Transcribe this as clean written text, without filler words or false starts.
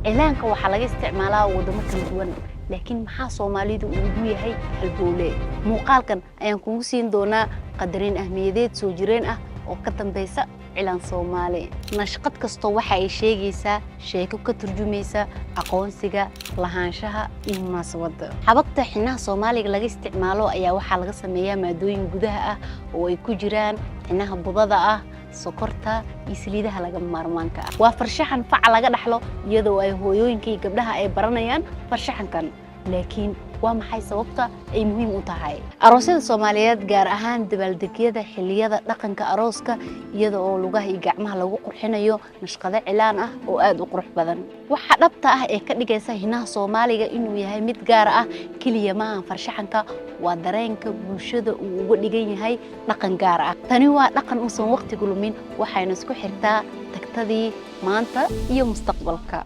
Cilaanka waxaa laga isticmaalaa waddamo kala duwan, laakiin maxaa Soomaalidu uu ugu yahay halbowle? Muuqaalkan ayaan kugu siin doonaa qadarin ahmiyadeed soo jireen ah oo ka dambeysa cilaan Soomaali. Nashqad kastoo waxa ay sheegaysaa sheeko ka turjumaysa aqoonsiga, lahaanshaha iyo munaasabadda. Xabagta xinaha Soomaaliga laga isticmaalo ayaa waxaa laga sameeyaa maadooyin gudaha ah oo ay ku jiraan xinaha budada ah, sokorta iyo saliidaha lagama maarmaanka ah. Waa farshaxan faca laga dhaxlo, iyadoo ay hooyooyinka iyo gabdhaha ay baranayaan farshaxankan. Laakiin waa maxay sababta ay muhiim u tahay aroosyada Soomaaliyeed, gaar ahaan dabaaldegyada xilliyada dhaqanka arooska, iyada oo lugaha iyo gacmaha lagu qurxinayo nashqado cilaan ah oo aada u qurux badan? Waxa dhabta ah ee ka dhigaysa hinaha Soomaaliga inuu yahay mid gaar ah keliya maahan farshaxanka, waa dareenka bulshada uu uga dhigan yahay dhaqan gaar ah. Tani waa dhaqan uusan waqtigu lumin, waxayna isku xirtaa tagtadii, maanta iyo mustaqbalka.